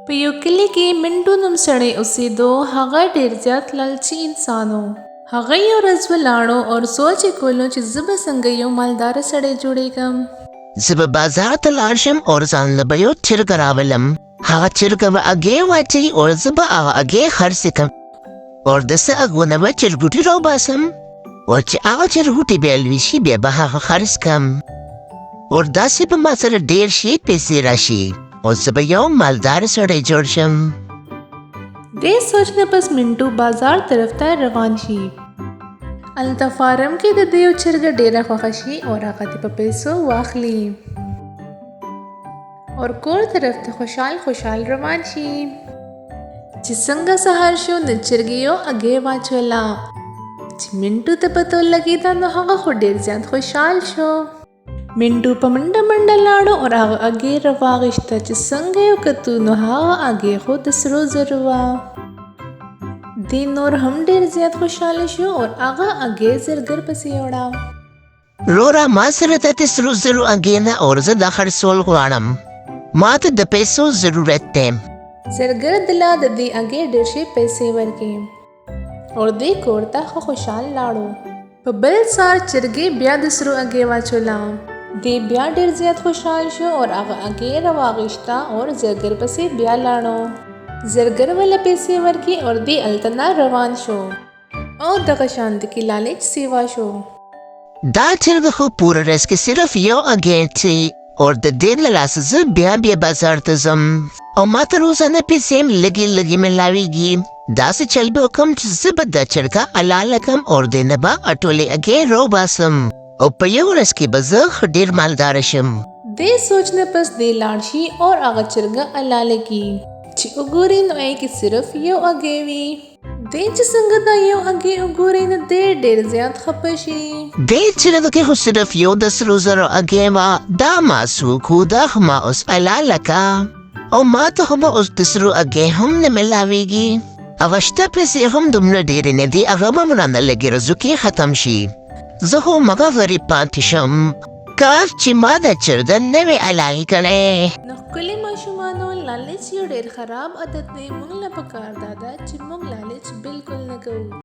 په یو کلي کې منډو نوم سړی اوسېدو. هغه ډېر زیات لالچي انسان و. هغه یو ورځ ولاړو او سوچ یې کولو چې زه به څنګه یو مالدار سړی جوړېږم. زه به بازار ته لاړ شم او ځان له به یو چرګه راولم. هغه چرګه به اګې واچوي او زه به هغه اګې خرڅې کړم او د څه اګو نه به چرګوټي راوباسم او چې هغه چرګوټي بیا لوی شي، بیا به هغه خرڅ کړم او داسې به ما سره ډېر ښې پیسې راشي او زه به یو مالدار سړی جوړ شم. دې سوچ نه پس منټو بازار طرف ته روان شي. هلته فارم کې د دې یو چرګه ډېره خوښه شي او هغه دې په پیسو واخلي اور کور طرف ته خوشحال خوشحال روان شي. چې څنګه سهار شو نو چرګې یو اګې واچوله. چې منټو ته پته ولګېده نو هغه خو ډېر زیات خوشحال شو. منټو په منډه منډه لاړو او هغه اګې راواخیسته. چې څنګه یې وکتو نو هغه اګې خو د سرو زرو وه. دی نور هم ډېر زیات خوشحاله شو او هغه اګې زرګر پسې یوړه. وروره، ما سره د سرو زرو اګې نه او زه دا خرڅول غواړم. ما ته د پیسو ضرورت دی. زرګر دله د دې اګې ډېر ښې پیسې ورکړې او دی کور ته ښه خوشحال لاړو. په بل سهار چرګې بیا د سرو اګې واچوله. دی بیا ډېر زیات خوشحال شو او هغه اګې راواخیسته او زرګر پسې بیا لاړو. زرګر وله پیسې ورکړې او دی هلته نه روان شو او دغه شان کې لالچ سیوا شو. دا چرګه خو پوره ورځ کې صرف یو اګې اچوي او د دې له لاسه زه بیا بیا بازار ته ځم او ما ته روزانه پیسې هم لږې لږې ملاویږي. داسې چل به وکړم چې زه به دا چرګه حلاله کړم او دې نه به ټولې اګې راوباسم او په یو ورځ کې به زه ښه ډېر مالدار شم. دې سوچ نه پس دی لاړ شي او هغه چرګه حلاله کړي. چې وګوري نو هغې کې صرف یو اګی وي. دی چې څنګه دا یو اګی وګوري نو دی ډېر زیات خپه شي. دې چرګه کې خو صرف یو د سرو زرو اګی وه. دا ما څه وکړو؟ دا خو ما اوس حلاله کړه او ما ته خو به اوس د سرو اګی هم نه ملاویږي. هغه شته پیسې هم دومره ډېرې نه دي، هغه به هم رانه لږې ورځو کې ختم شي. زه خو مغه غریب پاتې شم. کاش چې ما دا چرګه نه وی حلال کړی. نو ښکلي ماشومانو، لالچ یو ډېر خراب عادت دی. موږ له پکار دا ده چې موږ لالچ بالکل نه کوو.